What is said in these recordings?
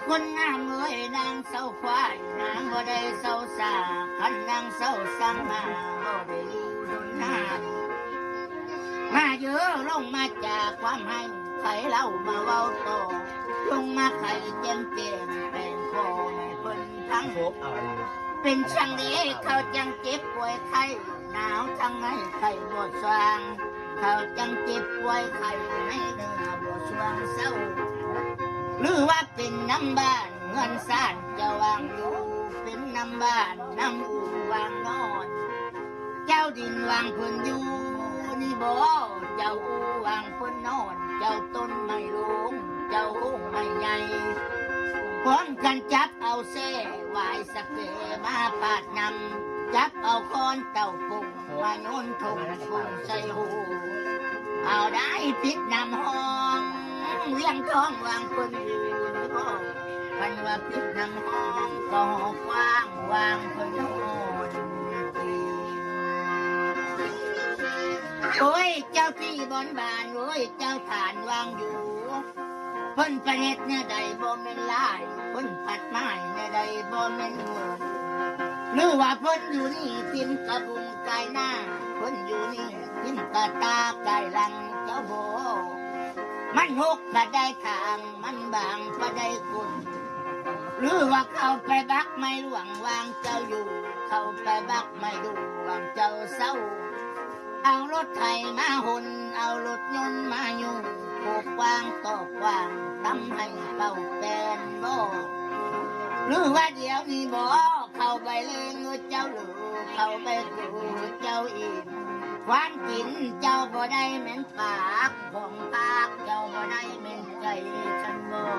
ຄົນງາມເອີຍ ນາງເຊົາຄວາຍ ນາງບໍ່ໄດ້ເຊົາຊາ ຄັນນາງເຊົາສັງມາ ບໍ່ໄດ້ຢູ່ດົນນານ. ມາເດີ້ ລົງມາຈາກຄວາມໄຫ້ ໃຜເລົ່າມາເວົ້າຕໍ່ ລົງມາໄຂແຈ່ມແຈ້ງ ແປງຂໍໃຫ້ເພິ່ນຟັງ ເປັນຈັ່ງໃດເຂົາຈັ່ງເຈັບປ່ວຍໄຂ້ ໜາວທັງໃນໄຂ້ບໍ່ຊ່າງ ເຂົາຈັ່ງເຈັບປ່ວຍໄຂ້ໃນເນື້ອບໍ່ຊ່ວງເຊົາ ຫຼືວ່າເປັນນຳບ້ານເຮືອນຊານເຈົ້າວ່າງຢູ່ ເປັນນຳບ້ານນຳອູ່ວ່າງນອນ ເຈົ້າດິນວ່າງເພິ່ນຢູ່ນີ້ບໍ ເຈົ້າອູ່ວ່າງເພິ່ນນອນ ເຈົ້າຕົ້ນໄມ້ໂລງ ເຈົ້າໂຮງໄມ້ໃຫຍ່ ພ້ອມກັນຈັບເອົາແຊ ຫວາຍສະເກມາປາດນຳ ຈັບເອົາຄ້ອນເຕົ້າປົງ ມາໂຍນຖົງປຸງໃສ່ຫູ ເອົາໄດ້ພິດນ້ຳຫ້ອງ ວຽງທອງວ່າງເພິ່ນຢູ່ ຄັນວ່າພິດນ້ຳຫ້ອງກໍຫ້ອງກວ້າງວ່າງເພິ່ນໂອຍ ເຈົ້າທີ່ບ່ອນບ້ານ ໂອຍ ເຈົ້າທ່ານວ່າງຢູ່ ເພິ່ນປະເຮັດແນວໃດບໍ່ແມ່ນຫຼາຍ ເພິ່ນພັດໝາຍແນວໃດບໍ່ແມ່ນເມີນ ຫຼືວ່າເພິ່ນຢູ່ນີ້ຖິ້ມກະບຸງກາຍໜ້າ ເພິ່ນຢູ່ນີ້ຖິ້ມກະຕາກາຍຫຼັງ ເຈົ້າບໍ່ ມັນຫົກກະໄດ້ທາງ ມັນບາງກະໄດ້ກົ້ນ ຫຼືວ່າເຂົາໄປບັກໄມ້ຫຼວງວາງເຈົ້າຢູ່ ເຂົາໄປບັກໄມ້ຫຼວງວາງເຈົ້າເຊົາ ເອົາລົດໄຖມາຫົນ ເອົາລົດຍົນມາຍຸ່ງ ໂກກກວ້າງຕອກກວ້າງ ຕຳໃຫ້ເປົ່າແປນບໍ່ ຫຼືວ່າດຽວນີ້ບໍ່ ເຂົາໄປເລງເອີເຈົ້າເລີ ເຂົາໄປໂກເຈົ້າອີກ ຄວາມກິນເຈົ້າບໍ່ໄດ້ແມ່ນປາກ ຂອງປາກເຈົ້າບໍ່ໄດ້ແມ່ນໃຈ ສັນບໍ່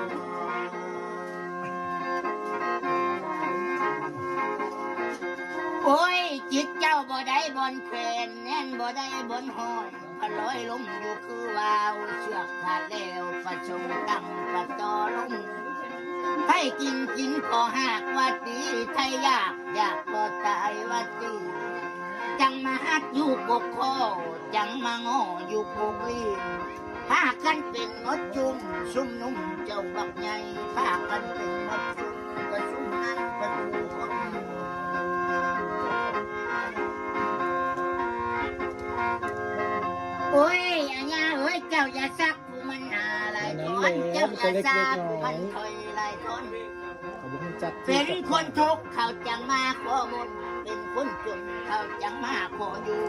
ໂອ້ຍ ຈິດເຈົ້າບໍ່ໄດ້ບ່ອນແຂວນ ແໜ້ນບໍ່ໄດ້ບ່ອນຫ້ອຍ ພະລອຍລົງຢູ່ຄືວາວ ເຊືອກຂາດແລ້ວ ປະສົງຕັ້ງປະຕໍ່ລົງ ໃຜກິນກິນກໍຫາກວ່າຕີ ໃຜຢາກຢາກກໍຕາຍວ່າຕີ ຈັ່ງມາຮັດຢູ່ກົກຄໍ ຈັ່ງມາງໍຢູ່ກົກລີ້ນ ພາກັນເປັນໝົດຊຸມ ຊຸມນຸມເຈົ້າບັກໃຫຍ່ ພາກັນເປັນໝົດຊຸມ ກະຊຸມນັ້ນປະຕູຂອງ ໂອ້ຍ ອາຍາເອີຍ ເຈົ້າຢ່າຊັກຜູ້ມັນໜ້າຫຼາຍທ່ອນ ເຈົ້າຢ່າຊັກຜູ້ມັນຖອຍຫຼາຍທ່ອນ ເປັນຄົນທຸກເຂົາຈັ່ງມາຂໍບຸນ ເປັນຄົນຈົນເຂົາຈັ່ງມາຂໍຢູ່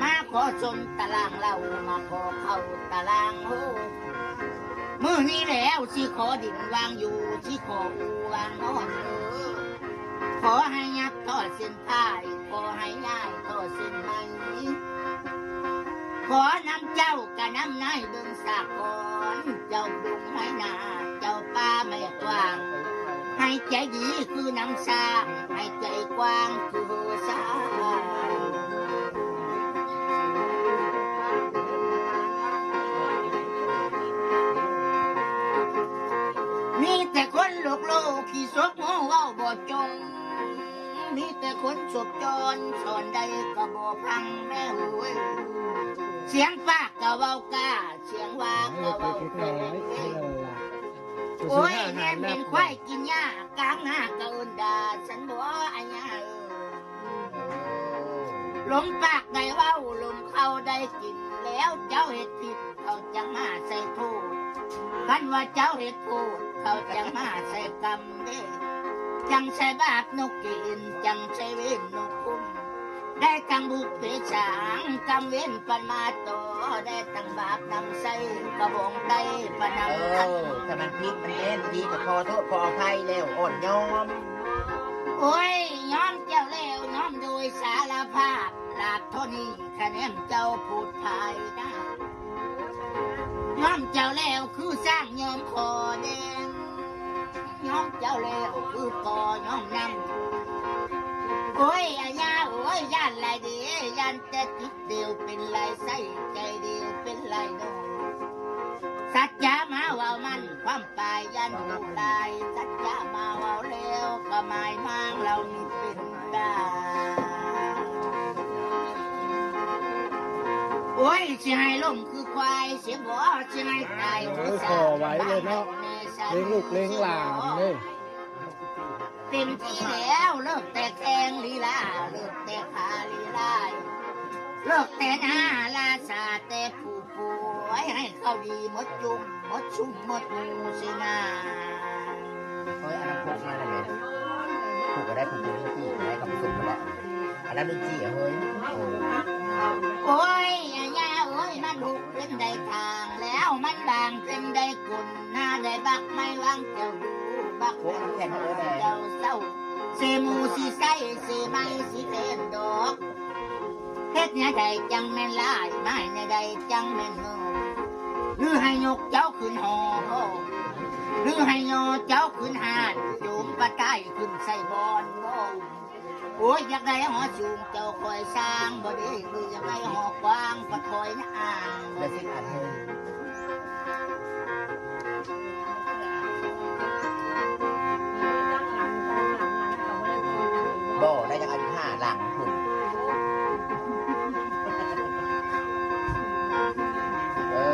ມາຂໍຊົນຕະລາງເຫຼົ້າ ມາຂໍເຂົ້າຕະລາງໂຮ ມື້ນີ້ແລ້ວຊິຂໍດິນວາງຢູ່ ຊິຂໍອູ່ວາງນອນເອີ ຂໍໃຫ້ຍັບຕໍ່ເສັ້ນພາຍ ຂໍໃຫ້ຍ້າຍຕໍ່ເສັ້ນໄໝ ຂໍນຳເຈົ້າກະນຳນາຍເບິ່ງສາກອນ ເຈົ້າດົງໄມ້ໜາ ເຈົ້າປ່າໄມ້ກວ້າງ ໃຫ້ໃຈດີຄືນ້ຳຊ້າງ ໃຫ້ໃຈກວ້າງຄືຊ້າງ ມີແຕ່ຄົນໂລກໂລກ ຂີ້ສົກໂງ່ເວົ້າບໍ່ຈົງ ມີແຕ່ຄົນສົກຈອນ ສອນໃດກໍບໍ່ຟັງແມ່ເອີຍ ສຽງປາກກໍເວົ້າກ້າ ສຽງວ່າກໍເວົ້າແພງ ໂອ້ຍ ແນມເຫັນຄວາຍກິນຫຍ້າ ກາງນາກະເອີ້ນດ່າ ສັນບໍ່ອາຍາເອີຍ ລົມປາກໄດ້ເວົ້າ ລົມເຂົ້າໄດ້ກິນ ແລ້ວເຈົ້າເຮັດຜິດ ເຂົາຈັ່ງມາໃສ່ໂທດ ຄັນວ່າເຈົ້າເຮັດໂທດ ເຂົາຈັ່ງມາໃສ່ກຳເດ້ ຈັ່ງໃສ່ບາບນົກກິນ ຈັ່ງໃສ່ເວນນົກຄຸນ ໄດ້ທັງບຸບເປສາງ ກຳເວນປັນມາຕໍ່ ໄດ້ທັງບາບນຳໃສ່ກະບອງໄຕປະນຳ ເອີ ຄັນ ຖ້າມັນຜິດມັນເປັນ ດີກໍຂໍໂທດຂໍອະໄພແລ້ວ ອ່ອນຍອມ ໂອ້ຍ ຍອມເຈົ້າແລ້ວ ຍອມໂດຍສາລະພາບ ລາບເທົ່ານີ້ ຄະແນນເຈົ້າໂພດພາຍນາ ຍອມເຈົ້າແລ້ວຄືຊ້າງຍອມຂໍແດງ ຍອມເຈົ້າແລ້ວຄືພໍ່ຍອມນຳ ໂອ້ຍ ອາຍາເອີຍ ຢ້ານຫຼາຍເດ້ ຢ້ານແຕ່ຈິດດຽວເປັນຫຼາຍ ໃສ່ໃຈດຽວເປັນຫຼາຍນ້ອຍ ສັດຈະມາເວົ້າມັນ ຄວາມ ປາຍຢ້ານດຸຫຼາຍ ສັດຈະມາເວົ້າແລ້ວກໍໝາຍມາງເຫຼົ່ານີ້ເປັນຕາ ໂອ້ຍ ຊິໃຫ້ລົ້ມຄືຄວາຍ ຊິບໍ່ ຊິໃຫ້ຕາຍຄືຊ້າງ ເອີ ຂໍໄວ້ເລີຍເນາະ ແມ່ສ ລ້ຽງລູກລ້ຽງຫຼານເດ້. ເຕັມທີ່ແລ້ວ ເລີກແຕ່ແຂ່ງລີລາ ເລີກແຕ່ຂາລີລາ ເລີກແຕ່ໜ້າລາຊາ ແຕ່ຜູ້ປ່ວຍ ໃຫ້ເຂົາດີໝົດຈຸ້ມ ໝົດຊຸມໝົດໝູ່ຊິນາ. ເຮີ້ຍ ອັນນັ້ນຜູກມາໄດ້ແມ່ ຜູກກໍໄດ້ ຜູກບໍ່ມີຈີ້ກໍໄດ້ ກໍຜູກກໍໄດ້ ອັນນັ້ນມີຈີ້ ເຮີ້ຍ. ໂອ້ຍ ອາຍາເອີຍ ມັນຫຸກເປັນໄດ້ຂ້າງ ແລ້ວມັນບາງເປັນໄດ້ກົ້ນ ໜ້າໄດ້ບັກໄມ້ວາງແກ້ວຢູ່ ບັກໄມ້ວາງແກ້ວເຊົາ ເສໝູຊິໃຊ້ ເສໄມ້ຊິແທນດອກ. ເຮັດແນວໃດຈັ່ງແມ່ນລາຍ ມາແນວໃດຈັ່ງແມ່ນເມີ ຫຼືໃຫ້ຍົກເຈົ້າຂຶ້ນຫໍບໍ່ ຫຼືໃຫ້ຍໍເຈົ້າຂຶ້ນຫ້ານ ໂຈມປະຕາຍຂຶ້ນໃສ່ບ່ອນບໍ່? ໂອ້ຍ ຢາກໄດ້ຫໍສູງເຈົ້າຄອຍສ້າງບໍ່ດີ ຫຼືຢາກໄດ້ຫໍກວ້າງປະຄອຍນາອ່າງບໍ່ດີ. ບໍ່ ໄດ້ຈັກອັນ ຫ້າຫຼັງພຸ້ນ. ເອີ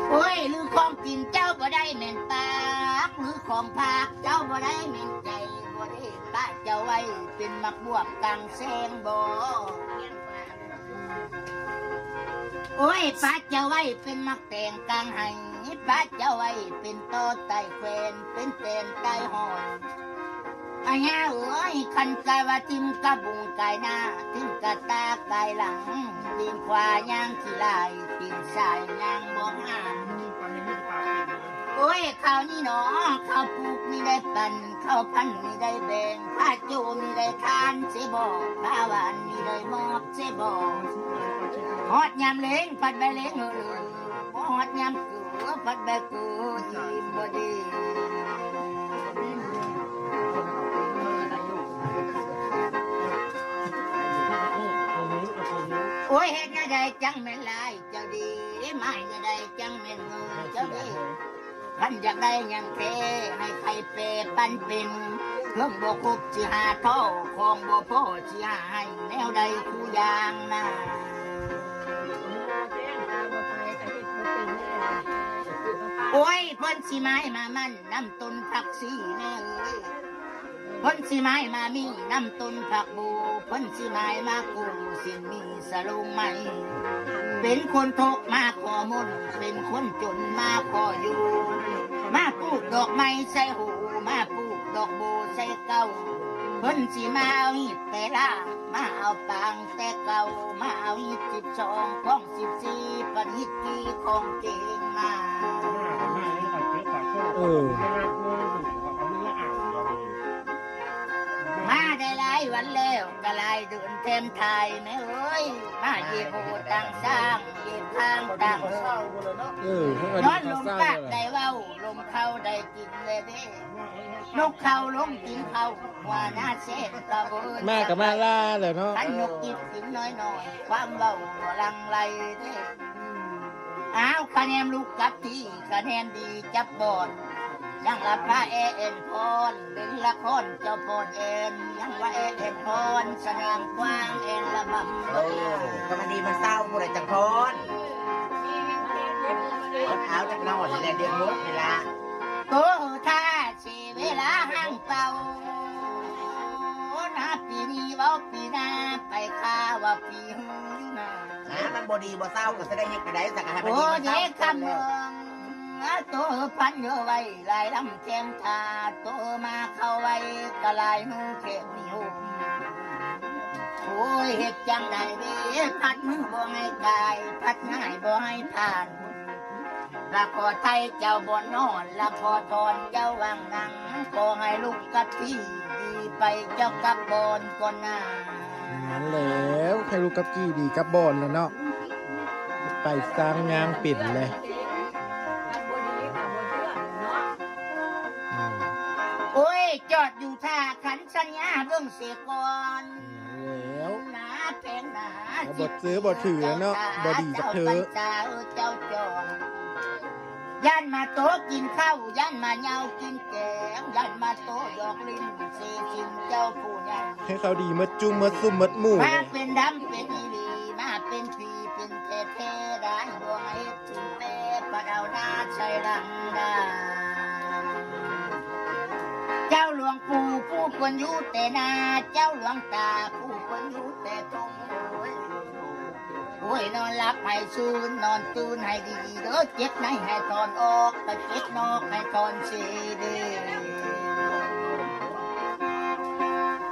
ໂອ້ຍ ຫຼືຂອງກິນເຈົ້າບໍ່ໄດ້ແມ່ນປາກ ຫຼືຂອງຝາກເຈົ້າບໍ່ໄດ້ແມ່ນໃຈ ບໍ່ໄດ້ປະເຈົ້າໄວ້ເປັນໝາກບວບກາງແຊງບໍ່? ໂອ້ຍ ປະເຈົ້າໄວ້ເປັນໝາກແຕງກາງໄຮ່ ປະເຈົ້າໄວ້ເປັນຕໍໃຕ້ແຂວນ ເປັນແຕນໃຕ້ຫ້ອຍ. ອາຍາເອີຍ ຄັນກະວ່າຖິ້ມກະບຸງກາຍໜ້າ ຖິ້ມກະຕາກາຍຫຼັງ ຕີນຂວາຍ່າງຂີ້ລາຍ ຕີນຊ້າຍຍ່າງບໍ່ງາມ. ໂອ້ຍ ເຂົ້ານີ້ໜໍ ເຂົ້າປູກມີໄດ້ປັນ ເຂົ້າພັນມີໄດ້ແບ່ງ ພາໂຈມີໄດ້ທານເສບໍ ພາຫວານມີໄດ້ມອບເສບໍ. ຮອດຍາມເລັງ ພັດໃບເລັງເຫີ ບໍ່ຮອດຍາມເກີ ພັດໃບເກີອີ່ມບໍ່ດີ. ໂອ້ຍ ເຮັດແນວໃດຈັ່ງແມ່ນລາຍ ເຈົ້າດີ ມາໃຫ້ໄດ້ຈັ່ງແມ່ນເງິນເຈົ້າດີ. ຄັນຢາກໄດ້ຫຍັງແທ້ ໃຫ້ໃຜແປປັນເປັນ ເຄື່ອງບໍ່ຄົບຊິຫາທໍ່ ຂອງບໍ່ພໍຊິຫາໃຫ້ ແນວໃດຄູ່ຢ່າງນາ. ໂອ້ຍ ເພິ່ນຊິໝາຍມາໝັ້ນນຳຕົ້ນຜັກຊີແນ່ເອີຍ. ເພິ່ນຊິໝາຍມາມີນຳຕົ້ນຜັກບູ ເພິ່ນຊິໝາຍມາກູ້ຊິນມີສະໂລງໄມ້. ເປັນຄົນທຸກມາຂໍມົນ ເປັນຄົນຈົນມາຂໍຢູ່ ມາປູກດອກໄມ້ໃສ່ຫູ ມາປູກດອກໂບໃສ່ເກົ້າ. ເພິ່ນຊິມາເອົາຮີດແຕ່ລາ ມາເອົາປາງແຕ່ເກົ້າ ມາເອົາຮີດສິບສອງຂອງສິບສີ່ ປະນິດກີຂອງເກງມາ. ເອີ ມາໄດ້ຫຼາຍວັນແລ້ວ ກະຫຼາຍເດືອນແຖມທ້າຍແມ່ເອີຍ. ມາເຢບໂຫຕັງຊ້າງ ເຢບຄາງຕາງເອີ ເອີ ຍ້ອນລົມປາກໄດ້ເວົ້າ ລົມເຂົ້າໄດ້ກິນແລເດ້. ນົກເຂົາລົງກິນເຂົ້າ ຫົວໜ້າເສດກະເບີນ ມາກະມາລາແຫຼະເນາະ. ຄັນນົກກິນກິນນ້ອຍໆ ຄວາມເວົ້າບໍ່ຫຼັ່ງໄຫຼເດ້. ອ້າວ ຄະແນນລູກກັບທີ່ ຄະແນນດີຈັບບ່ອນ ຍັງລະພາແອແອນພອນ ເປັນລະຄອນເຈົ້າພອນແອນ ຍັງວ່າແອແອນພອນ ສະແດງກວ້າງແອນລະບຳ. ໂອ້ ກະມັນດີມັນເສົ້າ ຜູ້ໃດຈັກພອນ ອົດເອົາຈັກໜ້ອຍແຫຼະ ດຽວໝົດເວລາ. ໂຕເຮີທ່າ ເສເວລາຫ່າງເປົ່າ ນາປີນີ້ເວົ້າປີໜ້າ ໄປຄາວ່າປີຫືຢູ່ໜ້າ. ນາ ມັນບໍ່ດີບໍ່ເສົ້າກໍຊິໄດ້ເຮັດໄປໄດ້ ສັກກະໃຫ້ມັນດີມັນເສົ້າ. ໂອ້ເດຄຳເມືອງ ໂຕເຮີພັນເຮີໄວ້ ຫຼາຍລຳແຄມທ່າ ໂຕເຮີມາເຂົ້າໄວ້ ກະຫຼາຍຫືແຄມມີໂຮມ. ໂອ້ຍ ເຮັດຈັ່ງໃດເດ ພັດມືບໍ່ໃຫ້ກາຍ ພັດງ່າຍບໍ່ໃຫ້ຜ່ານ. ລະຂໍໄຖ່ເຈົ້າບ່ອນນອນ ລະຂໍທອນເຈົ້າຫວ່າງນັ່ງ ຂໍໃຫ້ລູກກັບທີ່ດີໄປ ເຈົ້າກັບບ່ອນກ່ອນໜ້າ. ນັ້ນແຫຼະ ໃຫ້ລູກກັບທີ່ດີກັບບ່ອນແຫຼະເນາະ ໄປສ້າງຍ່າງເປັນແຫຼະ. ອືມ ໂອ້ຍ ຈອດຢູ່ທ່າ ຄັນສັນຍາເບິ່ງເສຍກ່ອນ. ແລ້ວ ໜາແພງໜາ ບໍ່ເຈີບໍ່ຖືແລ້ວເນາະ ບໍ່ດີຈັກເທື່ອ. ເຈົ້າຈອງ ຢ້ານມາໂຕກິນເຂົ້າ ຢ້ານມາເຍົາກິນແກງ ຢ້ານມາໂຕຢອກຫຼິ້ນເສສິນເຈົ້າຜູ້ໃຫຍ່. ໃຫ້ເຂົາດີໝົດຈຸ້ມໝົດຊຸມໝົດໝູ່ ມາເປັນດຳເປັນອີ່ຫຼີ ມາເປັນຜີເປັນແທ້ໆ ໄດ້ບໍ່ໃຫ້ເຮັດຈິງແປ ປະເອົາໜ້າໃສ່ຫຼັງດາ. ເຈົ້າຫຼວງປູ່ຜູ້ເພິ່ນຢູ່ແຕ່ນາ ເຈົ້າຫຼວງຕາຜູ້ເພິ່ນຢູ່ແຕ່ທົ່ງ ໂອ້ຍ ໂອ້ຍ ນອນຫຼັບໃຫ້ຊື່ນ ນອນຕື່ນໃຫ້ດີເດີ ເຈັບໃນໃຫ້ຖອນອອກ ກະເຈັບນອກໃຫ້ຖອນເສເດີ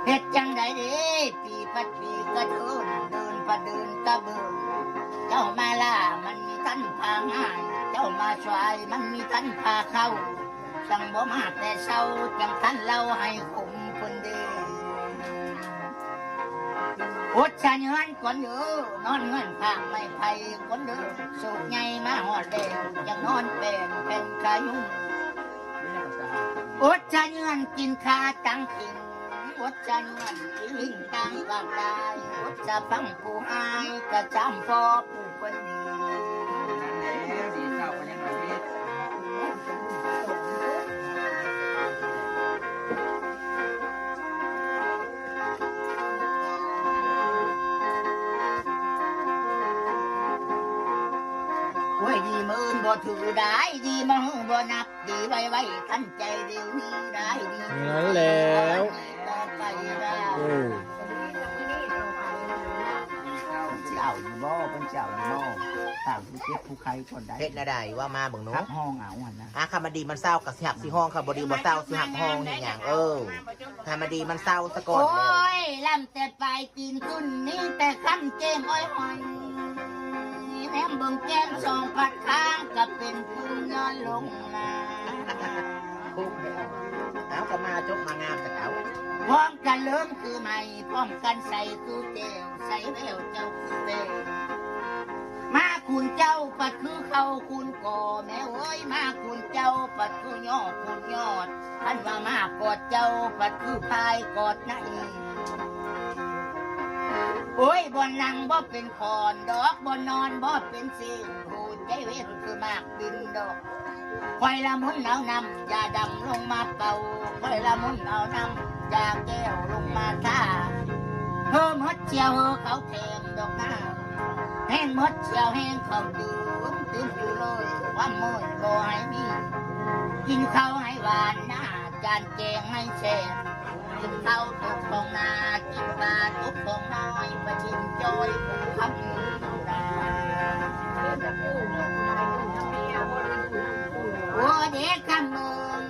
ເຮັດຈັ່ງໃດເດ ປີພັດປີກະເທີນ ເດີນພັດເດີນກະເບີນ ເຈົ້າມາລ້າມັນມີທັນພາງາຍ ເຈົ້າມາສວາຍມັນມີທັນພາເຂົ້າ ຈັ່ງບໍ່ມາແຕ່ເຊົ້າ ຈັ່ງທັນເລົ່າໃຫ້ຄົມເພິ່ນເດ ອົດສະເຫຍື້ອນກ່ອນເດີ ນອນເຮືອນພາກໄມ້ໄຜ່ກ່ອນເດີ ໂສກໃຫຍ່ມາຮອດແລ້ວ ຈັ່ງນອນແປ້ນແຜ່ນຂາຍຸງ ອົດສະເຫຍື້ອນກິນຂາຕັງກິນ ອົດສະເຫຍື້ອນກິນລິງຕັງກາກດາຍ ອົດສະຟັງຜູ້ຮ້າຍ ກະຈຳພໍຜູ້ເພິ່ນດີ ໂອ້ຍ ດີມື້ອື່ນບໍ່ຖືດາຍ ດີມື້ຮືບໍ່ນັບ ດີໄວໆທັນໃຈ ດຽວນີ້ໄດ້ດີ ນັ້ນແລ້ວ ຕໍ່ໄປດາຍ ເອີ ເພິ່ນຊິເອົາຢູ່ບໍ່ ເພິ່ນຊິເອົາຢູ່ບໍ່ ຖ້າຜູ້ເຈັບຜູ້ໄຂ້ກ່ອນໄດ້ ເຮັດແນວໃດ ເວົ້າມາເບິ່ງໜູ ຮັບຮອງເອົາຫັ້ນນະ ອ່າ ຄັນມັນດີມັນເຊົາກໍຊິຮັບຊິຮອງ ຄັນບໍ່ດີບໍ່ເຊົາຊິຮັບຮອງເຮັດຫຍັງ ເອີ ໃຫ້ມັນດີມັນເຊົາສາກ່ອນ ໂອ້ຍ ລ້ຳແຕ່ປາຍຕີນຂຶ້ນ ມີແຕ່ຄຳເກງອ້ອຍຫອຍ ແນມເບິ່ງແກ້ມສອງພັດຂ້າງ ກະເປັນພູຍ້ອນລົງມາ ເອົາ ກະມາຈົບມາງາມແຕ່ເກົ່າ ພ້ອມກັນເລີ້ງຄືໄມ້ ພ້ອມກັນໃສຄືແກ້ວ ໃສແວວເຈົ້າຄືແປ້ງ ມາຄູນເຈົ້າ ພັດຄືເຂົ້າຄູນກໍ ແມ່ເອີຍ ມາຄູນເຈົ້າ ພັດຄືຍໍຄູນຍອດ ຄັນວ່າມາກອດເຈົ້າ ພັດຄືພາຍກອດໃນ ໂອ້ຍ ບ່ອນນັ່ງບໍ່ເປັນຂອນດອກ ບ່ອນນອນບໍ່ເປັນເຊນ ໂຫໃຈເວັນຄືໝາກປິ່ນດອກ ຂ້ອຍລະມົນເອົານ້ຳຢາດຳລົງມາເປົ່າ ຂ້ອຍລະມົນເອົານ້ຳຢາແກ້ວລົງມາທາ ເຮີໝົດສ່ຽວເຮີເຂົ້າແຖມດອກນາ ແຮງໝົດສ່ຽວແຮງເຂົ້າຕື່ມ ຕື່ມຢູ່ເລີຍ ຄວາມໂມຍບໍ່ໃຫ້ມີ ກິນເຂົ້າໃຫ້ຫວານນາ ຈານແກງໃຫ້ແຊບ ກິນເຂົ້າຕົກຂອງນາ ກິນປາຕົກຂອງນ້ອຍ ປະຈິນຈ້ອຍຜູ້ຄຳດາ ໂອ້ເດຄຳເອີຍ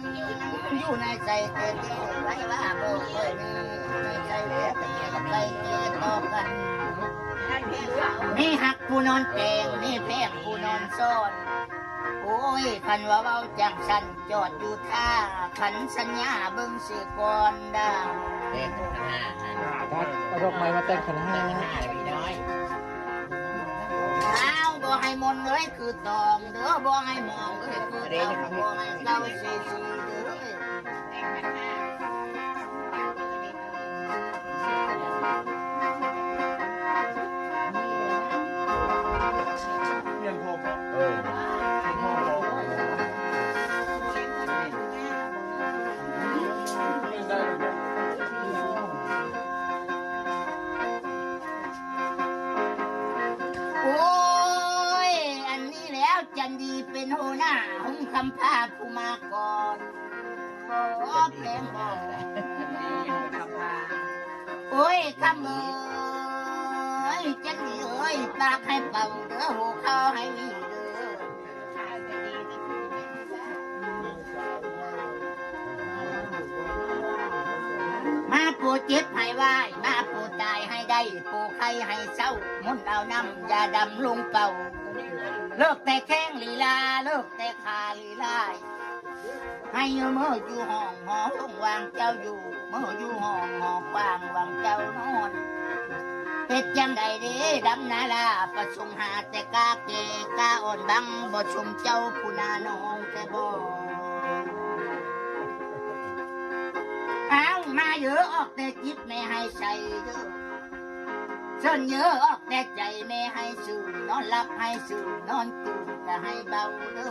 ຢູ່ໃນໃຈແຕ່ແຕ່ ໃຜວ່າບໍ່ເຄີຍມີໃນໃຈແຕ່ແຕ່ ໃຜແກ່ຕໍ່ກັນ ມີຮັກຜູ້ນອນແຕ່ງ ມີແພງຜູ້ນອນຊ້ອນ ໂອ້ຍ ຄັນວ່າເວົ້າຈັ່ງຊັ້ນ ຈອດຢູ່ທ່າ ຄັນສັນຍາເບິ່ງເສຍກ່ອນດາ ເອົາດອກໄມ້ມາແຕ່ງຂັນຫ້າ ແຕ່ງຂັນຫ້າແລ້ວພີ່ນ້ອຍ ອ້າວ ບໍ່ໃຫ້ມົນເອີຍຄືຕອງເດີ ບໍ່ໃຫ້ໝອງເອີຍຄືເຕົ່າ ບໍ່ໃຫ້ເຕົ່າເສຍສີເດີ ໂອ້ຍ ອັນນີ້ແລ້ວ ຈັນດີເປັນຫົວໜ້າ ຫົງຄຳພາຜູ້ມາກ່ອນ ໂອ້ຍ ຄຳເອີຍ ຈັນດີເອີຍ ປາກໃຫ້ເປົ່າເດີ ຫົວເຂົ່າໃຫ້ມີເດີ ມາໂປເຈັບໃຫ້ວາຍ ມາໂປຕາຍໃຫ້ໄດ້ ໂປໄຂ້ໃຫ້ເຊົາ ມົນເອົານ້ຳຢາດຳລົງເປົ່າ ເລີກແຕ່ແຂ້ງລີລາ ເລີກແຕ່ຂາລີລາ ໃຫ້ຢູ່ເມີຢູ່ຫ້ອງຫໍໂຮງວ່າງເຈົ້າຢູ່ ເມີຢູ່ຫ້ອງຫໍກວ້າງວ່າງເຈົ້ານອນ ເຮັດຈັ່ງໃດເດ ດຳນາລາ ປະສົງຫາແຕ່ກາແກ່ກາອ່ອນບັງ ບໍ່ສົມເຈົ້າຜູ້ນານ້ອງແຕ່ບໍ່ ອ້າວ ມາເຢີອອກແຕ່ຈິດແມ່ໃຫ້ໃສເດີ ເຊີນເຢີອອກແຕ່ໃຈແມ່ໃຫ້ຊື່ນ ນອນຫຼັບໃຫ້ຊື່ນ ນອນຕື່ນກະໃຫ້ເບົາເດີ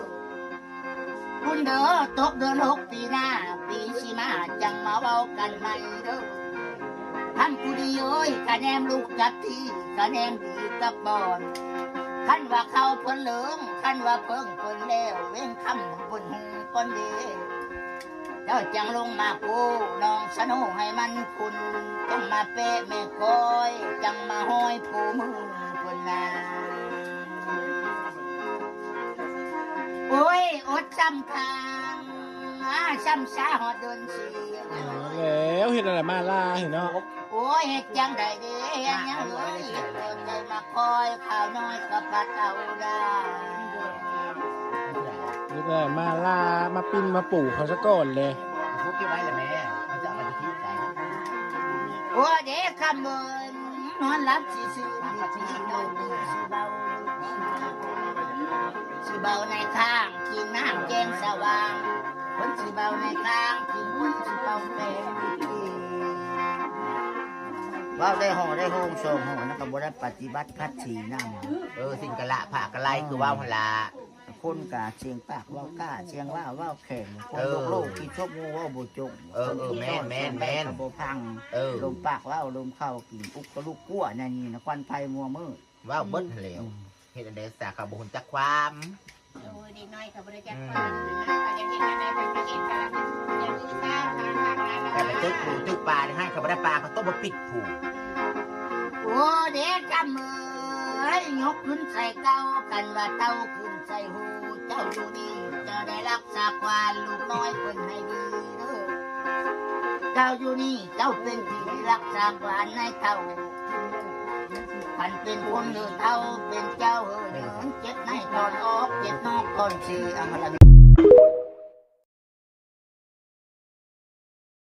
ຄຸນເດີ ຕົກເດືອນຫົກປີໜ້າ ປີຊິມາຈັ່ງມາເວົ້າກັນໃໝ່ເດີ ທ່ານຜູ້ດີເອີຍ ກະແນມລູກກັບທີ່ ກະແນມດີກັບບ່ອນ ຄັນວ່າເຂົ້າເພິ່ນເລີງ ຄັນວ່າເພິ່ງເພິ່ນແລ້ວ ເວັນຄ່ຳບຸນຮຸ່ງກ່ອນເດ ເຈົ້າຈັ່ງລົງມາກູ້ນ້ອງສະໂນໃຫ້ມັນຂຸ້ນ, ຈັ່ງມາແປະແມ່ຄອຍ, ຈັ່ງມາຫ້ອຍຜູ້ມືເພິ່ນນາ. ໂອ້ຍ ອົດຊ້ຳຄາງ ຊ້ຳຊາຮອດເດືອນສີ່. ແລ້ວເຮັດອັນໃດມາລາເນາະ. ໂອ້ຍ ເຮັດຈັ່ງໃດເດ້ ເຮັດຫຍັງເລີຍ ເຮັດເກີນໃຈມາຄອຍ ຂ້າວນ້ອຍກໍພັດເອົາດາ. ນີ້ກໍມາລາມາປິ່ນມາປູເຂົາສະກ່ອນແລະ. ຜູ້ເກັບໄວ້ລະແມ່ ເຮົາຈະເອົາໄປທີ່ໃສ? ໂອ້ເດ້ ຄຳເອີຍ ນອນຫຼັບຊື່ໆ ຊິເວົ້າ ຊິເວົ້າໃນຂ້າງ ກິນນ້ຳແຈ້ງສະຫວ່າງ ຄົນຊິເວົ້າໃນຂ້າງ ກິນບຸນຊິເປົ່າແປງ. ເວົ້າໄດ້ຫໍໄດ້ໂຮງສອງຫໍ ແລ້ວກໍບໍ່ໄດ້ປະຕິບັດພັດສີນຳ. ເອີ ສິນກະລະພະກະໄລ ຄືເວົ້າຫັ້ນລະ. ຄົນກະສຽງປາກເວົ້າກ້າ ສຽງວ່າເວົ້າແຂງ ຄົນໂລກໆ ຂີ້ຊົບງູເວົ້າບໍ່ຈົງ. ເອີ ເອີ ແມ່ນໆໆ ຄົນຂີ້ຊ້ອນ ແມ່ນ ສ່ວນໃດກໍບໍ່ຟັງ. ເອີ ລົມປາກເວົ້າ ລົມເຂົ້າກິນ ອຸກກະລຸກກົວ ແນວນີ້ນະ ຄວັນໄຟມົວມືດ. ເວົ້າເບິດຫັ້ນແຫຼະ. ອືມ ເຮັດອັນໃດສາ ເຂົາບໍ່ຮູ້ຈັກຄວາມ. ໂອ້ຍ ເດັກນ້ອຍເຂົາບໍ່ໄດ້ຈັກຄວາມນະ ເຂົາຢາກເຮັດແນວໃດເພິ່ນກໍເຮັດ ກໍຢ່າມີສາທານະ ກໍໄປຕຶກປູຕຶກປາໃຫ້ ເຂົາບໍ່ໄດ້ປາ ເຂົາຕ້ອງມາປິດພູ. ໂອ້ ເດຄຳເອີຍ ຍົກຂຶ້ນໃສ່ເຕົ້າ ຄັນວ່າເຕົ້າຂຶ້ນໃສ່ຫູ ເຈົ້າຢູ່ນີ້ ເຈົ້າໄດ້ລັກສາຄວານ ລູກນ້ອຍເພິ່ນໃຫ້ດີເດີ. ເຈົ້າຢູ່ນີ້ ເຈົ້າເປັນທີ່ລັກສາຄວານໃຫ້ເຕົ້າ ຄັນເປັນຄົນເຫີເທົາ ເປັນເຈົ້າເຫີເດີ ເຈັດໃນຕອນອອກ ເຈັດນອກຕອນຊີ ອາມະລະ